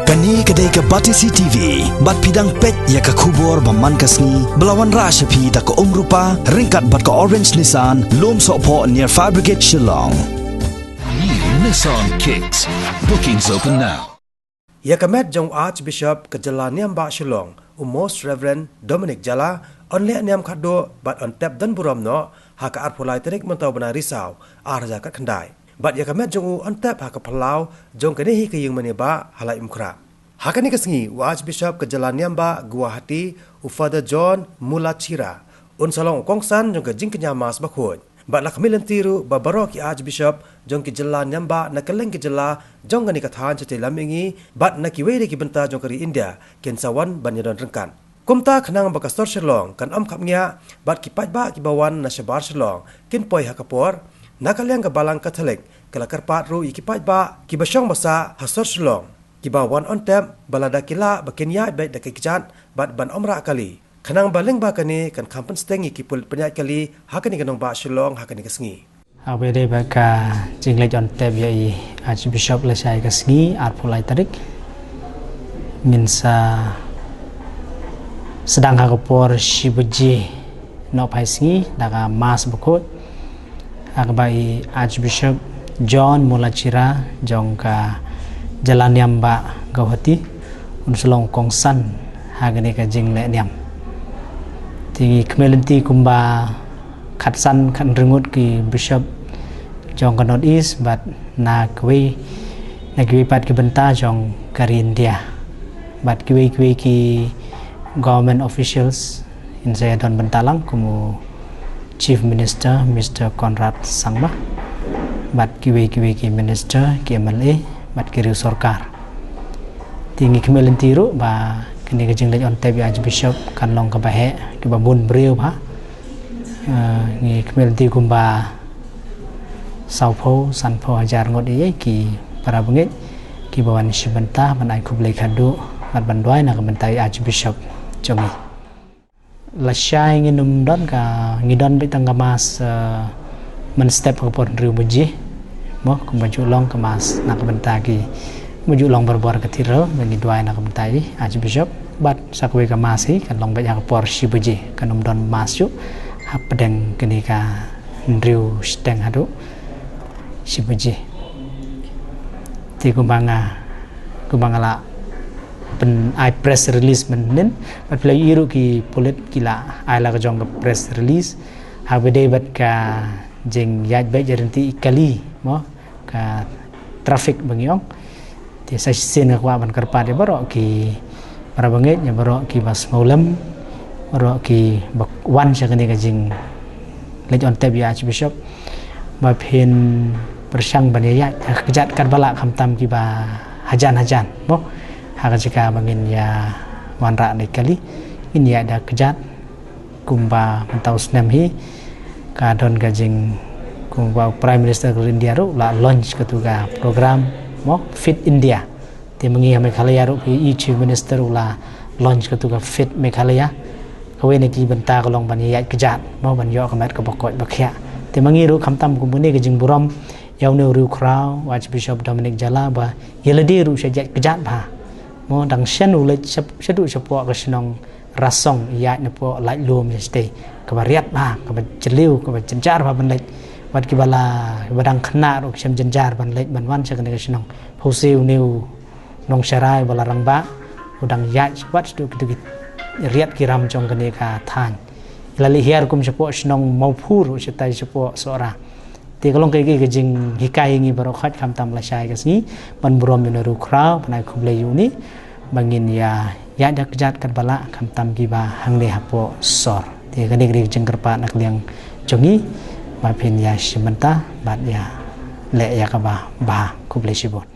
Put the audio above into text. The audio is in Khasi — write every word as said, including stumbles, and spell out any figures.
Kane ka dei ka Batesi T V, bad phi dang peit ïa ka khubor ba man ka sngi, ba la wanrah sha phi da ka Umrupa, ryngkat bad ka Orange Nissan, Lumsohphoh near Fire Brigade Shillong. New Nissan Kicks. Bookings open now. Ïa ka met jong u Archbishop ka jylla Niambah Shillong, u Most Reverend Dominic Jala, yn leh niam khatduh bad yn tep don burom noh ha ka arphew lai tarik mynta u bnai Risaw, ar hajar khatkhyndai. Bad ïa ka met jong u yn tep ha ka phyllaw jong kane hi ka ïing mane bah ha Laitumkhrah. Ha kane ka sngi u Archbishop ka jylla Niambah Guwahati, u Father John Mulachira, un sa long u kongsan jong ka jingkñia Mass bakhuid. Bad la khmih lynti ruh ba baroh ki Archbishop jong ki jylla Niambah na kylleng ki jylla jong kane ka thaiñ shatei lam mihngi bad na kiwei de ki bynta jong ka ri India kin sa wan ban ïadon ryngkat. Kumta khnang ba ka sor Shillong kan ym khapngiah bad ki paidbah kiba wan na shabar Shillong kin poi ha ka por, na ka liang ka Balang Katholik ka la kyrpad ruh ïa ki paidbah kiba shong ba sah ha sor Shillong kiba wan yn tep ba lada ki lah ba kin ïaid beit da ki kjat bad ban ym rah kali. Khnang ba lyngba kane kan kham pynsting ïa ki pulit pynïaid kali ha kane ka nongbah Shillong ha kane ka sngi. Haba ïadei bad ka jingleit yn tep ïa i Archbishop lashai ka sngi arphew lai tarik, ngin sa sdang ha ka por shi baje nohphai sngi da ka Mass bakhuid, ha kaba i Archbishop John Mulachira jong ka jylla Niambah Guwahati un sa long kongsan ha kane ka jingleh niam. Te ngi khmih lynti kumba khatsan khathynriew ngut ki Bishop jong ka North East bad na kiwei, na kiwei pat ki bynta jong ka ri India bad kiwei kiwei ki government officials yn sa ïadon bynta lang kum u Chief Minister Mister Conrad Sangma bad kiwei kiwei ki Minister, ki M L A bad ki riew sorkar. Te ngi khmih lynti ruh ba kane ka jingleit yn tep ïa i Archbishop kan long kaba heh, kaba bun briew bha. Eh, ngi khmih lynti kumba sawphew sanphew hajar ngut ïa ki para bangeit kiba wan shim bynta ban ai khublei khatduh bad ban duwai na ka bynta i Archbishop jong ngi. Lashai ngin ym don ka, ngi don beit tang ka Mass, eh, mynstep ha ka por hynriew baje. Mo, kumba ju long ka Mass na ka bynta ki, kumba ju long barabor ka Cathedral, ba ngi duwai na ka bynta i Archbishop. Bad sa kawei ka Mass hi kan long beit ha ka por shi baje, kan ym don Mass shuh hapdeng kane ka hynriew shiteng haduh shi baje. Te kumba nga, kumba nga la pyn ai press release mynnin, bad phi la ïohi ruh ki pulit ki la ai la ka jong ka press release haba ïadei bad ka jingïaid beit ïaid ryntih kali, mo, ka traffic ba ngi ong. Te sa shisien nga kwah ban kyrpad ïa baroh ki para bangeit, ïa baroh kiba sngewlem, baroh kiba wan sha kane ka jingleit yn tep ïa i Archbishop, ba phin pyrshang ban ïaid da ka kjat katba lah khamtam kiba hajan hajan, mo. Ha ka jaka ba ngin ïa wanrah ne kali, ngin ïaid da ka kjat. Kumba mynta u snem hi ka don ka jing, kumba u Prime Minister ka India ruh la launch katu ka program, mo, Fit India. Te ma ngi ha Meghalaya ruh phi i Chief Minister ruh la launch katu ka Fit Meghalaya. Kawei na ki bynta ka long ban ïaid kjat, mo, ban ïoh ka met kaba koit ba khiah. Te ma ngi ruh khamtam kum kane ka jingburom ïa une u riewkhraw, u Archbishop Dominic Jala, ba ïa lade ruh sha ïaid kjat bha. Mo, dang shen u leit shap-, shaduh shapoh ka shnong Rasong, ïaid napoh Laitlum ïa shatei, kaba riat bha, kaba jylliew, kaba jynjar bha ban leit. Wat kiba la, kiba dang khynnah ruh ki shem jynjar ban leit ban wan sha kane ka shnong. Phi sngewthuh une u nongsharai ba la rangbah, u dang ïaid wat shaduh kitu ki riat ki ram jong kane ka thaiñ. La leit hiar kum shapoh shnong Mawphur, shatai shapoh Sohra. Te ka long ka, ka, ka jinghikai ïa ngi baroh khoit khamtam lashai ka sngi ban burom ïa une u riewkhraw, ban ai khublei ïa une, ba ngin ïa ïaid da ka kjat katba lah khamtam kiba hangne hapoh sor. Te kane ka dei ka jingkyrpad na ka liang jong ngi ba phin ïa shim bynta bad ïa leh ïa kaba bha. Khublei shibun.